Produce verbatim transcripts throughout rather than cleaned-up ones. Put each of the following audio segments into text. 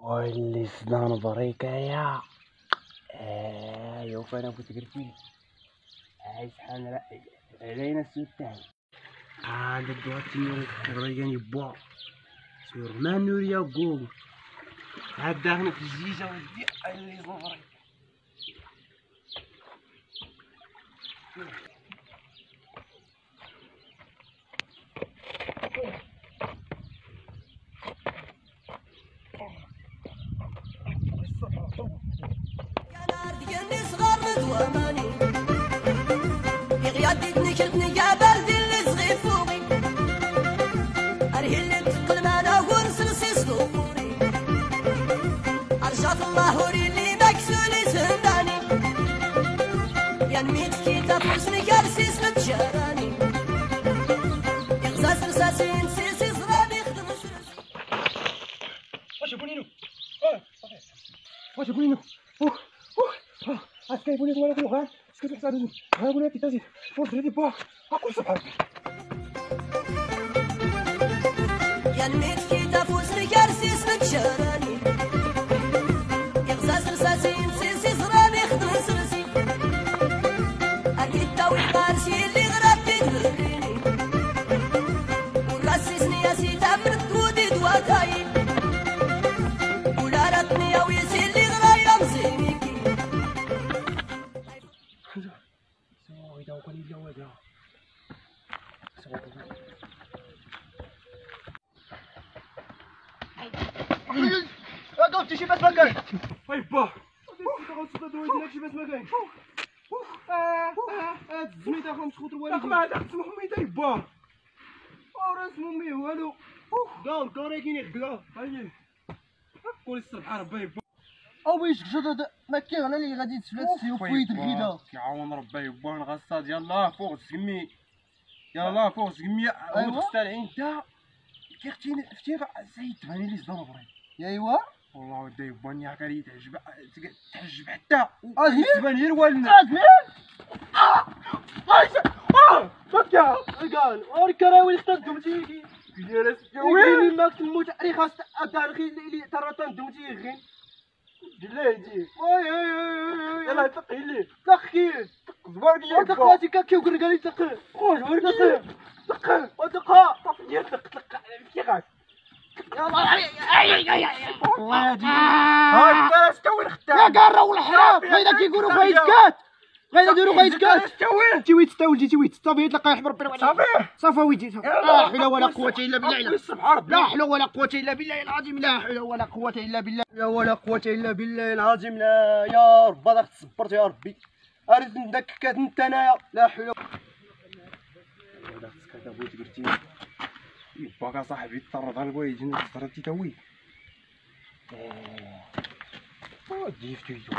ويلي صدان بريكايا. آه، يوفا أنا كنت قلتي. آه، سبحان الله. علينا السلطان. عاد الدوار تنين الريان يبا. سور ما نور يا قوم. عاد داخل في الزيزة ودي اللي ظهري. واش بونينو؟ آه، صافي. واش بونينو؟ أوه، أوه، آه، اسكي بونينو ولا كلو، ها؟ اسكي تحت على، ها، بونينو كي تزيد. فوز ريدي با. أكو سبحان. أي با. شي بس ما كاين. آه، آه، آه، الزميت أخا مش خطر والو. أخ، ما هذا اسمه حميد أي با. أو راه اسمه مي والو. داو، داو راه كاين يخدم. هاي. قول السبحان ربي با. أو يشك جدد، ما كاين غير اللي غادي تسلى أوف، السيوف ويد الغيدة. كيعاون ربي با، نغصات، يلاه، فوق الزمي. يلاه، فوق الزمي. أيوا. ودخلت العين دا. كيختيني، فتي غا زيد، ماني لي زدان فري. يا أيوا. والله ودي باني هكا لي تعجب، تعجب حتى. أزمير؟ تبان غير والنا. أزمير؟ آه! آه! آه! فكا! قال، أوريك راهي وين اختار دومتي. يا راس يا وين؟ وين ماك تموت، أري خاص أدار خي لي، لي، ترى تندومتي غين. بالله يجي. وي، وي، وي، وي، وي. يلا، طق لي. طق كيف؟ طق زوار لي. طق با. واتي كا كيو قرقالي طق. خوش، ورقي. طق. طق. وطق. طق، يا طق، طق. كي غاك. يلا، أي، أي، أي، أي، أي. والله يا جماعة. هاي، ترى استوي الختام. يا قارة والحرام. صافي، غير كيقولوا صافي. غيتكات. غير نديروا غيتكات. استوي. جي ويت استوي، جي، جي ويت. صافي، يتلقى يحب ربي. صافي. صافي ويجي، صافي. يلا. لا حول ولا قوة إلا بالله. سبحان ربي. لا حول ولا قوة إلا بالله العظيم. لا حول ولا قوة إلا بالله. لا ولا قوة إلا بالله العظيم. لا، يا رب، هذاك تصبرت يا ربي. أريد ندك كات نتا أنايا. لا حول. هذاك كات أبوي تقرتي. يباك صاحبي، تطرد على البوي، يجيني تطردتي توي. آه. آه، ديف تو يدو.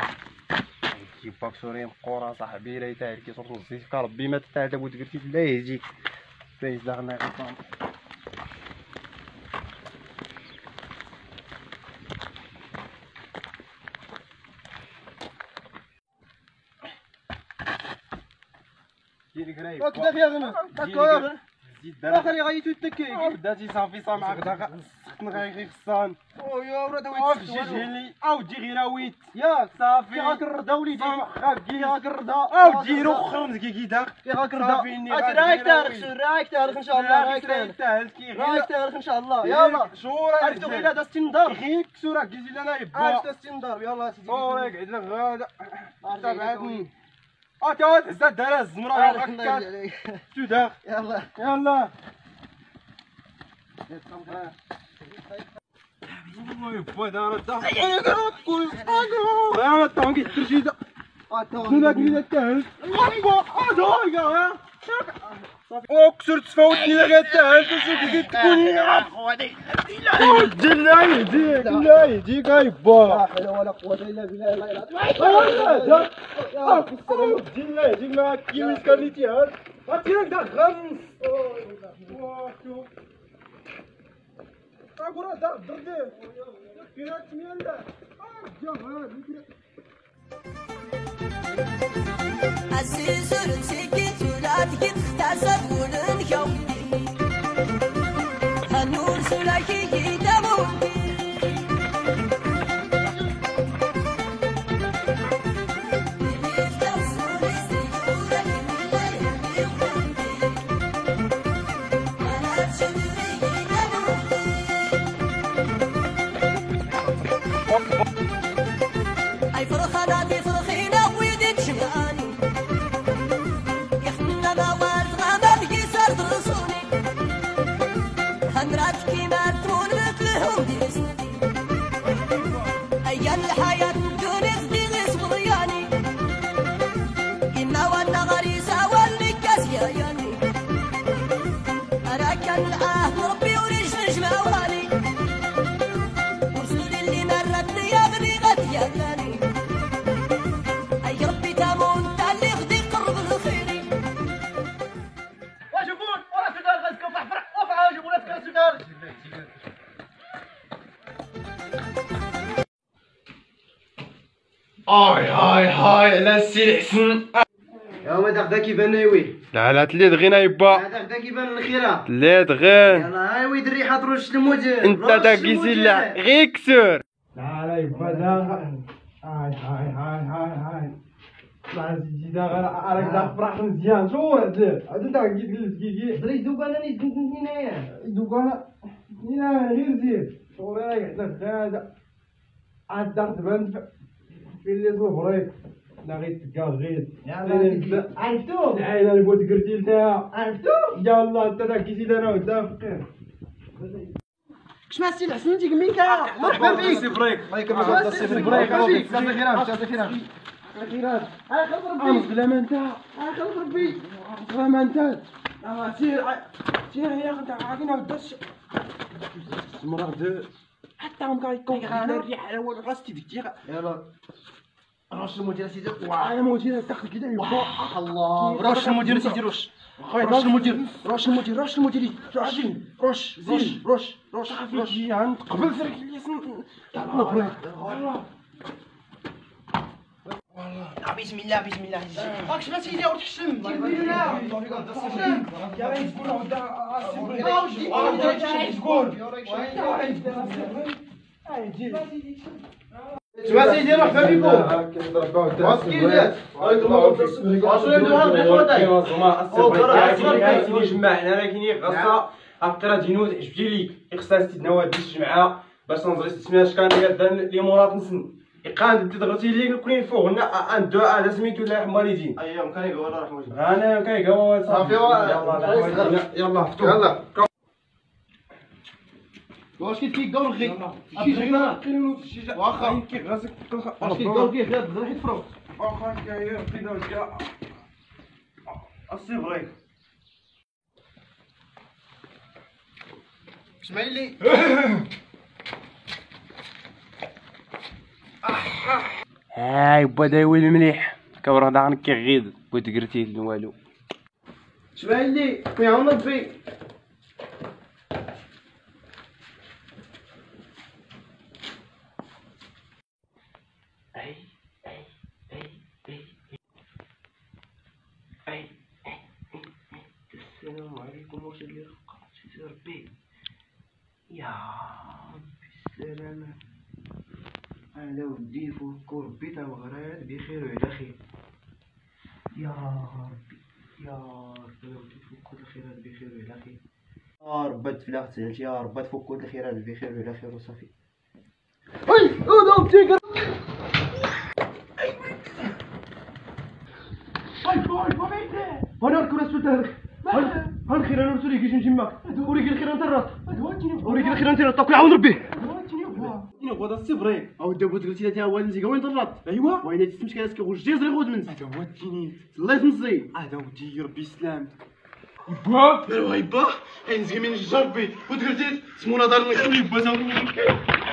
ديف باك سوري مقورة صاحبي، لا يتاهل كي صرت نزيف كربي ما تتاهل تبو تقرتي لا يجيك. فايز داغنا غيطان. ديري قرايب. هاك داك يا غنى. هاك يا غنى. اخر يغيت ويتكي. وداتي صافي سامع غدا. سخن غير خصان. او يا ولاد، او ويت جي سخن. جيلي او جي غير ويت. ياك صافي. كي غاك الرضا وليدي. صافي. كي غاك الرضا. او جي رخر مزكي كي داك. كي غاك الرضا. صافي، إني غادي رايك غير تاريخ ويت. شو رايك تاريخ ان شاء الله، رايك رايك تاريخ. تاريخ. رايك تاريخ ان شاء الله. يالا. شو رايك عرفتو زين؟ غير هذا ستين دار. غير كسورة كيزي لنا يبا. عرفت ستين دار، يلا سيدي. او رايك عندنا غادا. تابعتني. اه، تعال، هزا دار الزمرة، آه، وقفت. الله يجعلك. شو داخ؟ يلا. يلا. والله يبا، دار الدار. انا كنقول، انا طونكي ترشيدة. شو داك اللي داك؟ الله يبا، اه، دار، يا. او كسرت فوتني لك انت، انت شو كنت تكون؟ ودي الله يهديك، الله يهديك يا با. لا حول ولا قوة إلا بالله، الله يلعن. ودي الله يهديك، ما كيوي سكاليتي هاد. غاتي لك داك غمس. اقول هذا الدردير. كيرات ميلا. هاي، هاي، هاي، على السي الحسن. يا ما داك دا كيبان يوي. لا، لا، تلي دغينا يبا. لا، داك دا كيبان الخيرة. تلي دغين. يلا، هاي ويد الريحة، تروش المدير. انت روش دا كيزي المدير. لا، غير كسور. لا، لا، يبا، لا. هاي، هاي، هاي، هاي، هاي. لا، زيد، زيد، غير، راك دا فرح مزيان. شو هو هاد؟ هاد دا كيزي، كيزي. دري دوك انا نيت كنت هنايا. دوك انا هنا غير زيد. شو راك هنا في هذا؟ عاد دار تبان في اللي زوبريك. لا غير تلقاه غير. يلا غير سيدي. نبدا. عرفتو؟ العائلة اللي بغيت قلتي لها. عرفتو؟ يلا انت داك كيزي لنا ودا فقير. كش ما سي الحسن تيك مين كا؟ مرحبا بك. سي فريك. الله يكرمك، سي فريك. مرحبا بك. شاد الخيرات، شاد الخيرات. الخيرات. انا خلف ربي. انا ظلام انت. انا خلف ربي. ظلام انت. آه، سير، سير يا اخي، انت عاقلنا وداش. مرة دو. حتى هم كاي كون غانا الريح على ول راس تيديك. يلا. روش المدير سيدي. واه، انا مدير داخل كده يبا. واه، الله. روش المدير سيدي، روش. روش المدير، روش المدير، روش المدير. روش، روش، روش، روش، روش. صافي، روش. جي عند قبل سرك اللي اسم. يلا، يلا. والله. آه، بسم الله، بسم الله. راك شفت سيدي وتحشم. يا ريت تقول هو دا، آه، آه، آه، آه، آه، آه، آه. سمع سيدي، مرحبا بكم. مسكين. اش يدوها بخوتي؟ او كرا اصبر. جمع هنا لكن غصا. اقرا دينو جبتي ليك. اخصاص سيدنا وادي الجمعه. باش نزري ستمية اشكال ديال دان لي مورات نسن. يقان دي دغتي ليك كلين فوق هنا. ان دو هذا سميتو الله يرحم والدين. ايام كان يقول راه. غانا كان يقول صافي. يلا، يلا، يلا. واش كيفيك دور غي؟ شي جاي. واخا. كي غازك. واش كيدور كي غير بزاف يفرو. واخا كاين كي دور كاع. السي فري. اسماعيلي. هاي با دايوي المليح. كبر داغن كيغيد. بوتقرتي والو. اسماعيلي، خويا عمر بي. السلام عليكم، واش اللي خلقت؟ يا ربي، يا ربي السلامة. أنا ودي فوق ربي تا مغرات بخير وعلى خير. يا ربي، يا ربي، أنا ودي فوق كل خيرات بخير وعلى خير. يا رب تفلاح تسهلت، يا رب تفوق كل خيرات بخير وعلى خير وصافي. هاي، هذا هو التيجر. هاي، هاي، هاي، هاي. وانا نركب راسو دارك. هاي، هاي الخير، انا رسولي كيش نجي معاك. وريك الخير انت الرات. وريك الخير انت الرات. طاقي عاون ربي. شنو هو هذا السبري؟ او دابا قلتي لي تا هو نزيك وين الرات؟ ايوا. وين تسمش كان اسكي غوش جيز ريغود من. هذا هو التينيت. الله يسمزي. هذا ودي ربي يسلم. با، مالو هاي با، هاي نزيك من الجربي. وتقلتي سمونا دار نخلي با زعما.